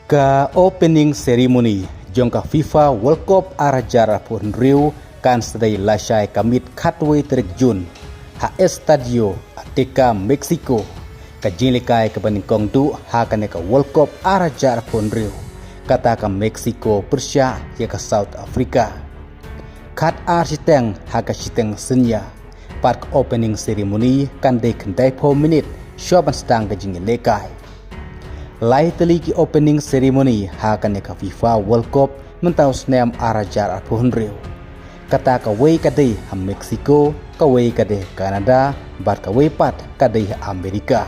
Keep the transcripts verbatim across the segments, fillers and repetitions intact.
Ka opening ceremony jong ka FIFA World Cup ar hajar arphew hynriew kan sa dei lashai ka miet khatwei tarik Jun ha Estadio Azteca, Mexico. Ka jingïalehkai kaba nyngkong duh ha kane ka World Cup ar hajar arphew hynriew, kata ka Mexico pyrshah ïa ka South Africa. Khatar shiteng ha ka shiteng synñia. Bad ka opening ceremony kan dei khyndaiphew minit shuwa ban sdang ka jingïalehkai. Lai tylli ki opening ceremony ha kane ka FIFA World Cup mynta u snem ar hajar arphew hynriew. Kata kawei ka dei ha Mexico, kawei ka dei ha Canada, bad kawei pat ka dei ha America.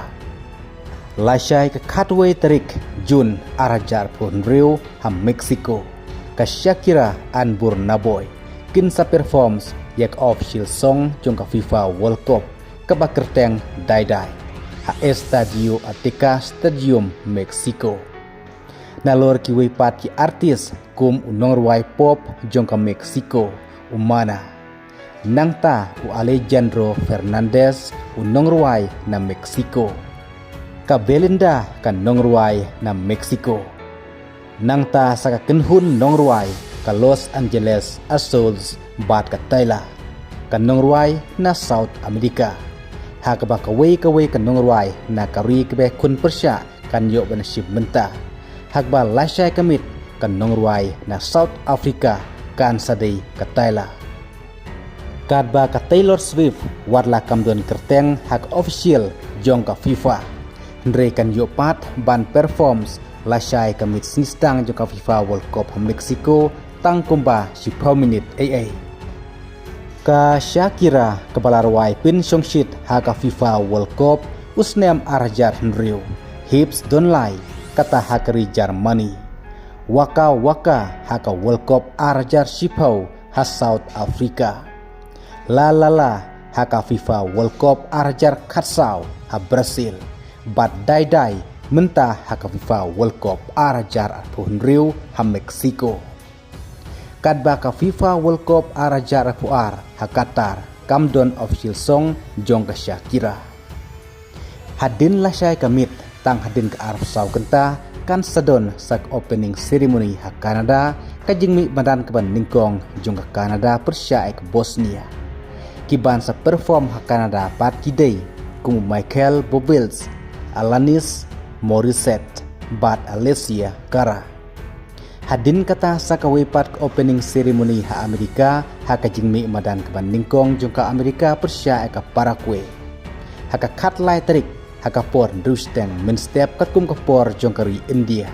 Lashai ka khatwei tarik Jun ar hajar arphew hynriew ha Mexico, ka Shakira and Burna Boy kin sa performs ïa ka official song jong ka FIFA World Cup, kaba kyrteng Dai Dai, ha Estadio Azteca Stadium, Mexico. Nalor kiwei pat ki artist kum u nongrwai pop jong ka Mexico, u Mana. Nangta u Alejandro Fernandez, u nongrwai na Mexico. Ka Belinda, ka nongrwai na Mexico. Nangta sa ka kynhun nongrwai ka Los Angeles Azoles bad ka Tyla, ka nongrwai na South America. Ha kaba kawei kawei ka nongrwai na ka ri kaba khun pyrshah kan ïoh ban shim bynta. Ha kaba lashai ka miet ka nongrwai na South Africa kan sa dei ka Tyla. Katba ka Taylor Swift wat la kam don kyrteng ha ka official jong ka FIFA, hynrei kan ïoh pat ban performs lashai ka miet sdang jong ka FIFA World Cup ha Mexico tang kumba shiphew minit ei ei. Ka Shakira kaba la rwai pynshongshit ha ka FIFA World Cup u snem ar hajar hynriew, Hips Don't Lie, kata ha ka ri Germany. Waka Waka ha ka World Cup ar hajar shiphew ha South Africa. La La La ha ka FIFA World Cup ar hajar khatsaw ha Brazil. Bad Dai Dai mynta ha ka FIFA World Cup ar hajar arphew hynriew ha Mexico. Katba ka FIFA World Cup ar hajar arphew ar ha Qatar kam don official song jong ka Shakira. Hadien lashai ka miet, tang hadien ka arphew saw kynta kan sa don sa ka opening ceremony ha Canada, ka jingmih madan kaba nyngkong jong ka Canada pyrshah ïa ka Bosnia. Ki ban sa perform ha Canada pat ki dei kum u Michael Bublé, Alanis Morissette bad Alessia Cara. Hadien kata sa kawei pat ka opening ceremony ha America, ha ka jingmih madan kaba nyngkong jong ka America pyrshah ïa ka Paraguay. Ha ka khatlai tarik, ha ka por hynriew shiteng mynstep katkum ka por jong ka ri India.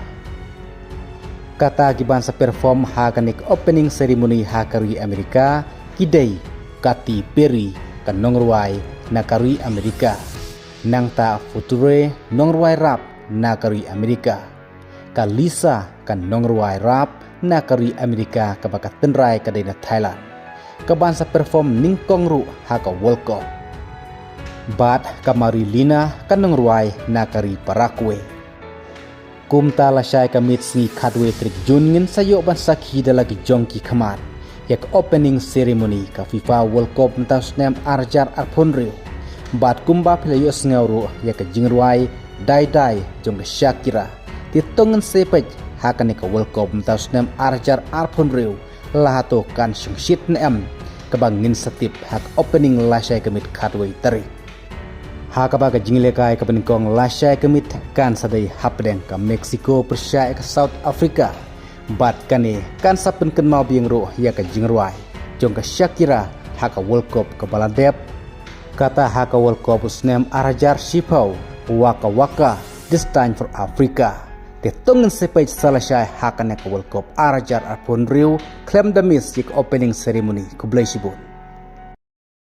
Kata ki ban sa perform ha kane ka opening ceremony ha ka ri America ki dei Katy Perry, ka nongrwai na ka ri America. Nangta Future, nongrwai rap na ka ri America. Ka Lisa, ka nongrwai rap na ka ri America kaba ka tynrai ka dei na Thailand, ka ban sa perform nyngkong ruh ha ka World Cup. Bad ka Marilina, ka nongrwai na ka ri Paraguay. Kumta lashai ka miet sngi khatwei tarik Jun ngin sa ïoh ban sakhi da la ki jong ki khmat ïa ka opening ceremony ka FIFA World Cup mynta u snem ar hajar arphew hynriew. Bad kumba phi la ïohsngew ruh ïa ka jingrwai Dai Dai jong ka Shakira, te to ngin sa peit ha kane ka World Cup mynta u snem ar hajar arphew hynriew la hato kan shongshit ne em, kaba ngin sa tip ha ka opening lashai ka miet khatwei tarik. Ha kaba ka jingïalehkai kaba nyngkong lashai ka miet kan sa dei hapdeng ka Mexico pyrshah ïa ka South Africa. Bad kane kan sa pynkynmaw biang ruh ïa ka jingrwai jong ka Shakira ha ka World Cup kaba la dep, kata ha ka World Cup u snem ar hajar shiphew, Waka Waka, This Time for Africa. Te to ngin sa peit sa lashai ha kane ka World Cup ar hajar arphew hynriew khlem da miss ïa ka opening ceremony. Khublei shibun.